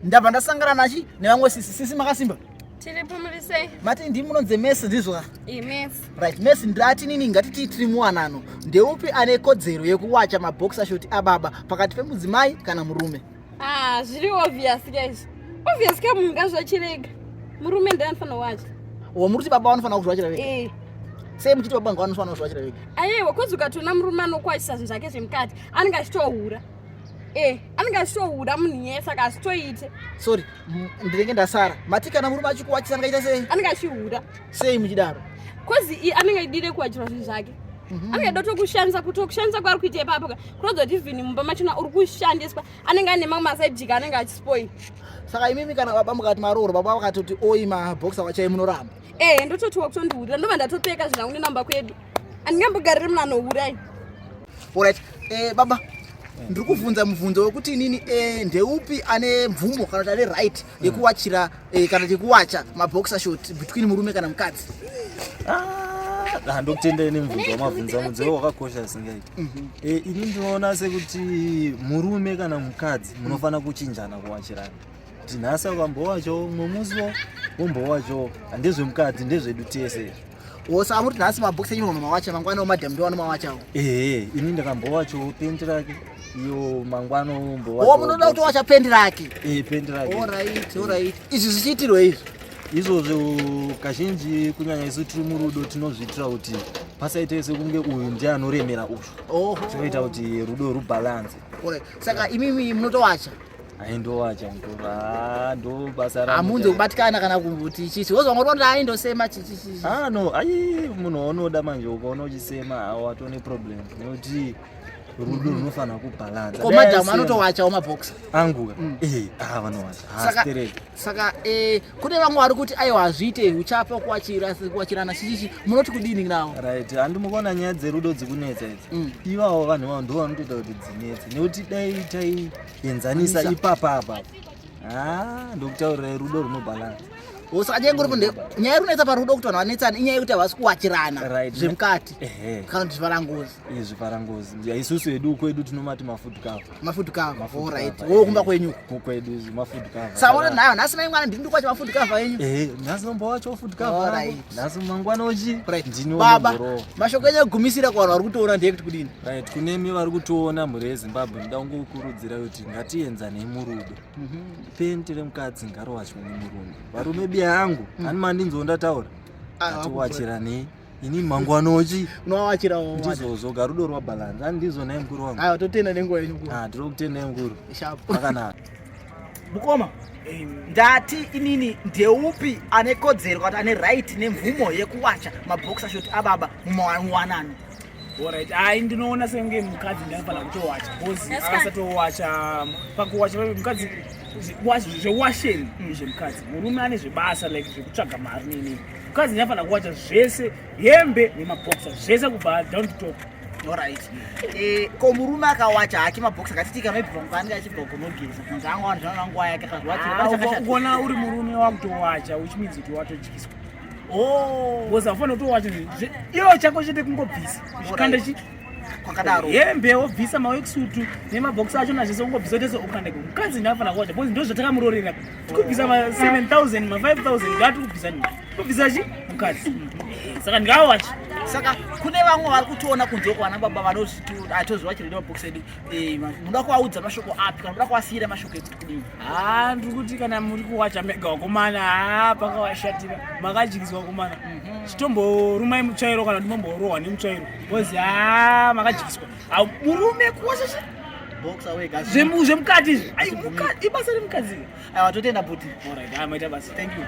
Ndabva ndasangana nachi nevamwe sisi. Sisi makasimba? Tiripo, muri sei? Mati ndimi munonzi Messi, ndizvo ka? Messi. Right, Messi, ndati nini ngatiti tiri muwanano. Ndeupi ane kodzero yekuwacha maboxer short ababa pakati pemudzimai kana murume? Ah, zviri obvious guys. Obvious ka munhu ngazvachirega. Murume ndiye anofanira kuwacha. Wo muri kuti baba vanofanira kuzviwachira vega? Eh. Sei muchiti baba ngavanofanira kuzviwachira vega? Aiwa, kozi ukatoona murume anokwachisa zvinhu zvake zvemukati, anenge achitohura. Eh, anenge achitohura munhu iyeye saka hazvitoite. Sorry, ndinenge ndasara. Mati kana murume achikuwachisa angaita sei? Anenge achihura. Sei muchidaro? Kozi iye anenge aidire kuwachirwa zvinhu zvake. Anenge aida kutokushandisa, kutokushandisa kwaari kuita ipapo ka. Kuratidza kuti even mumba machona uri kushandiswa, anenge ane mamwe masaidhika anenge achispoil. Saka imimi kana baba mukati marooro, baba vakatoti oi maboxer wachai munoramba? Eh, ndototiwa kutondihurira, ndobva ndatopfeka zvinhu zvangu nenamba kwedu. Handingambogariri munhu anohura ini. Alright, baba, ndiri kuvhunza mubvunzo wekuti inini ndeupi ane mvumo kana kuti ane right yekuwachira kana kuti yekuwacha maboxer short between murume kana mukadzi? Ah, ndokutendai nemubvunzo wamabvunza, mubvunzo iwo wakakosha zvisingaiti. Ini ndinoona sekuti murume kana mukadzi munofanira kuchinjana kuwachirana, kuti nhasi ukambowachawo, mumwe musi wombowachawo. Handezvemukadzi, ndezvedu tese izvi. Wosa muri nhasi maboxer enyu mawacha, mangwana madam ndo vanomawachawo? Ehe, ini ndakambowachawo penti rake, iyo mangwana. O, munoda kutowacha pendi rake? Eh, penti rake. Alright, izvi zvichiitirwe izvi? Izvozvo kazhinji, kunyanya isu tiri murudo, tinozviitira kuti pasaite sekunge uyu ndiye anoremera uyu. Tinoita kuti rudo rubhalanse. Alright, saka imimi munotowacha? Aindowacha mukuru. Ah, ndo basa rangu. Hamunzi kubatikana kana kuti chichi wozwa ngoti aindosema chichi? Ah, no, ai, munhu waunoda manje ukaona uchisema watone problem, nekuti rudo runofanira kubhalansa. Ko madam anotowachawo maboxer? Angu? Eh, ah, vanowacha. Saka kune vamwe vari kuti aiwa, hazviite, uchapa kuwachira kuwachirana chichichi, munoti kudini nawo? Right, handi mukaona nyaya dzerudo dzikunetsa idzi, ivavo vanhu ivavo ndo vanotoita kuti dzinetse, nekuti dai taienzanisa ipapa apa, ah, ndokutaurirai, rudo runobhalansa. Saka nyaya iri kunetsa parudo kuti vanhu vanetsana inyaya yekuti havasi kuwachirana zvemukati kana kuti zvivarangozi? Zvivarangozi isusu edu kwedu tinomati mafood cover. Mafood cover, alright. Wo kumba kwenyu? Kwedu mafood cover. Saka uno nayo nhasi mai mwana ndini ndikuwacha mafood cover yenyu? Eh, nhasi nombowacha food cover, nhasi mangwana uchi ndini. Baba, mashoko enyu ekugumisira kuvanhu vari kutoona ndeyekuti kudini? Right, kunemi vari kutoona, mhuri yeZimbabwe, ndoda kungokurudzira kuti ngatienzanei murudo. Penti remukadzi ngarowachwe nemurume. Varume biya yangu, ani mandinzwo ndataura, ngatiwachiranei. Ini mangwana uchi unowachirawo. Ndizvozvo, garudo rwabhalansi, ani ndizvo nai mukuru wangu? Aiwa, totenda nenguva yenyu mukuru. Ah, ndiri kutenda mukuru. Sharp. Akanaka. Mukoma, ndati inini ndeupi ane kodzero kana ane right nemvumo yekuwacha maboxer short ababa muwanano? Alright, ai, ndinoona senge mukadzi ndianofanira kutowacha because akasatowacha, pakuwacha mukadzi zvewasheni zvemukadzi, murume ane zvebasa like zvekutsvaga mari nini. Mukadzi ndianofanira kuwacha zvese, hembe nemaboxer zvese kubva down to top. Alright, ko murume akawacha hake maboxer, katiti kana maybe pamwe paanenge achibva kunogeza kunzi angawana zvanoda nguva yake akazviwachira, pane chakashata? Kuona uri murume wakutowacha, which means kuti watodyiswa. Oh. Because haufanira kutowacha iwo chako chete kungobvisa chikanda chi Kwakadaro. Hembe wobvisa, maworksuit nemaboxer acho nazvese ungobvisa tese ukandeko. Mukadzi ndianofanira kuwacha because ndo zvatakamurorera tikubvisa ma 7000, ma 5000 ngatikubvisa ni kubvisa chi mukadzi, saka ndingawacha. Saka kune vamwe vari kutoona kunze uko, vana baba vanozviti atozviwachira nemaboxer edu, munoda kuvaudza mashoko api kana munoda kuvasiyira mashoko ekuti kudini? Ha, ndiri kuti kana muri kuwacha mega wakomana, ha, pakawashatira makadyiswa wakomana. Chitomborumai mutsvairo kana kuti momborohwa nemutsvairo because ha, makadyiswa. Ha, murume kuwacha boxer wega zvemukati izvi, ai, ibasa remukadzi. Aiwa, totenda buti. Alright, ha, maita basa. Thank you.